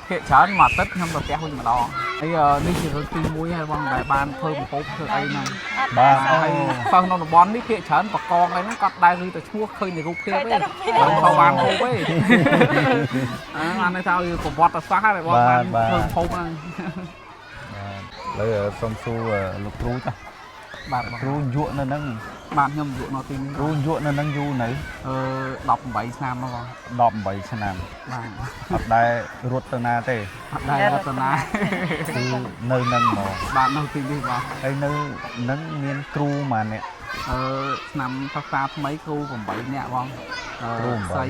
ភាគច្រើនមួយអាទិត្យខ្ញុំទៅផ្ទះវិញម្ដងហើយនេះជារឿងទី1ហើយបងដែលបានធ្វើម្ហូបធ្វើអីហ្នឹង បាទអូ ហើយសិស្សក្នុងតំបន់នេះភាគច្រើនបកងអីហ្នឹងគាត់ដែលឬតែឈ្មោះឃើញในរូបភាពទេគាត់ខំបានហូបទេអាបានន័យថាវាប្រវត្តិសាស្ត្រហើយបងបានធ្វើម្ហូបហ្នឹង បាទលើសុំសួរលោកគ្រូចាស់ បាទបង គ្រូយក់នៅហ្នឹង បាទខ្ញុំអាយុនៅទីនេះ គ្រូយក់នៅហ្នឹងយូរនៅ អឺ18ឆ្នាំមកបង 18ឆ្នាំ បាទ អត់ដែលរត់ទៅណាទេ អត់ដែររតនា គឺនៅហ្នឹងហ្មង បាទនៅទីនេះបង ហើយនៅហ្នឹងមានគ្រូម៉ាអ្នក អឺឆ្នាំសិក្សាថ្មីគ្រូ8នាក់បងអឺ គ្រូ8 ស្រី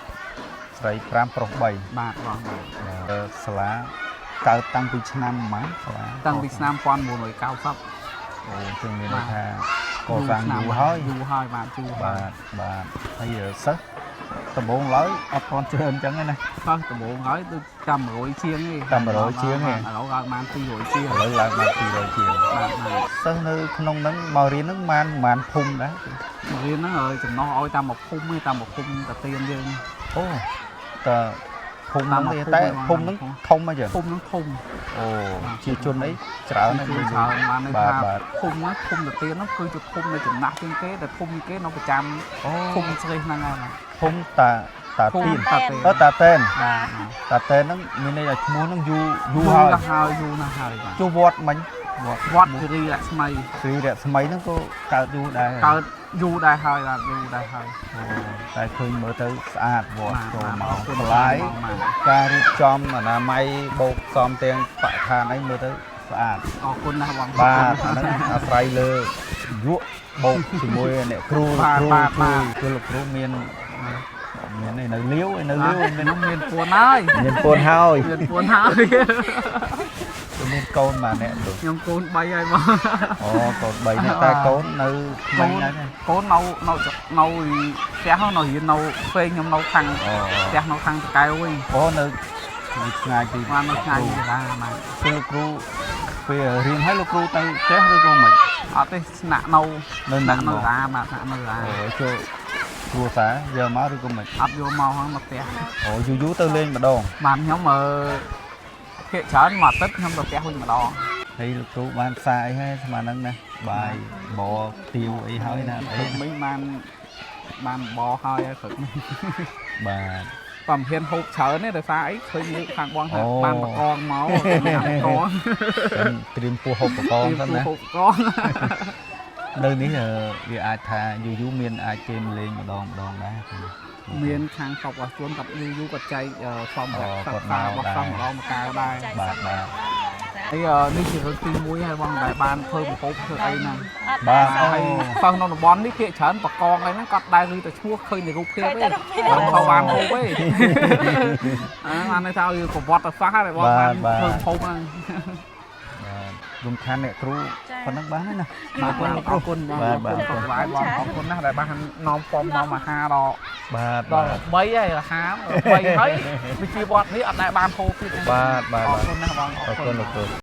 5 ស្រី5ប្រុស3 បាទបងបាទ អឺសាលាកើតតាំងពីឆ្នាំប៉ុន្មានសាលា តាំងពីឆ្នាំ1990 អូចឹងមានន័យថាកសាងយូរហើយ យូរហើយបាទយូរហើយ បាទបាទហើយសិស្សដំបូងឡើយអត់ទាន់ច្រើនចឹងទេណា សិស្សដំបូងហើយដូចចាំ100ជាងទេ តាម100ជាងទេ បាទឥឡូវឡើងបាន200ជាង ឥឡូវឡើងបាន200ជាង បាទបាទ សិស្សនៅក្នុងហ្នឹងមករៀនហ្នឹងបានប្រហែលភូមិដែរ មករៀនហ្នឹងហើយចំណោះឲ្យតាមមួយភូមិទេតាមមួយភូមិតាទៀនយើង អូតើភូមិហ្នឹងទេតែភូមិហ្នឹងធំហ៎ចឹង ភូមិហ្នឹងធំ អូជាជនអីច្រើនណាស់ គឺច្រើនបានន័យថា បាទបាទ ភូមិហ្នឹងភូមិតាទៀនហ្នឹងគឺជាភូមិនៅចំណាស់ជាងគេដែលភូមិគេនៅប្រចាំ អូ ភូមិស្រីហ្នឹងហើយបាទ ភូមិតាតា ភូមិ ទៀន តាទៀន អឺតាតែន បាទ តាតែនហ្នឹងមានន័យថាឈ្មោះហ្នឹងយូរយូរហើយ ណាស់ហើយយូរណាស់ហើយបាទ ជួវត្តមិញវត្ត វត្តគិរីរស្មី ស្រីរស្មីហ្នឹងក៏កើតយូរដែរ កើតយូរដែរហើយបាទយូរដែរហើយ អូតែឃើញមើលទៅស្អាតវត្ត បាទ ចូល បាទ មកបន្លាយ បាទ ការរៀបចំអនាម័យបូកផ្សំទាំងបរិស្ថានអីមើលទៅស្អាត អរគុណណាស់បង បាទអាហ្នឹងអាស្រ័យលើយក់បូកជាមួយអ្នកគ្រូលោកគ្រូជួយគឺលោកគ្រូមានមានអីនៅលាវឯនៅលាវមាន ខ្ញុំមានពួនហើយ មានពូនហើយ មានពួនហើយ គឺមានកូនមួយអ្នកទៅ ខ្ញុំកូន3ហើយបង អូកូន3នាក់តែកូននៅក្មេងដែរទេ កូននៅនៅនៅផ្ទះនៅរៀននៅផ្សេងខ្ញុំនៅខាង អូ ផ្ទះនៅខាងតកែវវិញ អូនៅឆ្ងាយពី បាននៅឆ្ងាយពីសាលាបាទ គឺលោកគ្រូពេលរៀនហើយលោកគ្រូទៅផ្ទះឬក៏មិន អត់ទេស្នាក់នៅ នៅហ្នឹង ស្នាក់នៅសាលាបាទស្នាក់នៅសាលា អូចូលគ្រួសារយកមកឬក៏មិន អត់យកមកហ្នឹងមកផ្ទះ អូយូរយូរទៅលេងម្ដង បាទខ្ញុំអឺភាគច្រើនមួយអាទិត្យខ្ញុំទៅផ្ទះវិញម្ដង ហើយលោកគ្រូបានផ្សារអីហើយស្មានហ្នឹងណាបាយបរទាវអីហើយណាអី ព្រឹកមិញបានបានបរហើយហើយព្រឹកនេះ បាទ បើមិនហ៊ានហូបច្រើនទេដោយសារអីឃើញលើកខាងបងថា អូ បានបកងមកបានកង ចឹងត្រៀមពោះហូបបកង ពី សិនណា ហូបកង នៅនេះអឺវាអាចថាយូរយូរមានអាចគេមកលេងម្ដងម្ដងដែរគ្រូ មានខាងស្រុករបស់ជួនគាត់យូរយូរគាត់ចែកសម្ភារៈ អូ សិ គាត់មក ក្សារបស់ ដែរ សិស្សម្ដងមកកៅដែរ បាទបាទ ហើយនេះជារឿងទី1ហើយបងដែលបានធ្វើម្ហូបធ្វើអីហ្នឹង បាទអូ ហើយសិស្សក្នុងតំបន់នេះភាគច្រើនបកងអីហ្នឹងគាត់ដែលឬតែឈ្មោះឃើញในរូបភាពទេគាត់ខំបានហូបទេអាបានន័យថាវាប្រវត្តិសាស្ត្រហើយបងបានធ្វើម្ហូបហ្នឹង បាទរំខានអ្នកគ្រូប៉ុណ្ណឹងបានហើយណា បាទបាទអរគុណបង បាទបាទ អរគុណសុខសប្បាយបងអរគុណណាស់ដែលបាននាំពំនាំអាហារដល់ បាទ ដល់ បាទ 3ហើយអាហារ3ហើយវិជាវត្តនេះអត់ដែលបានហូបទៀតទេ បាទបាទ អរគុណណាស់បង អរគុណលោកគ្រូ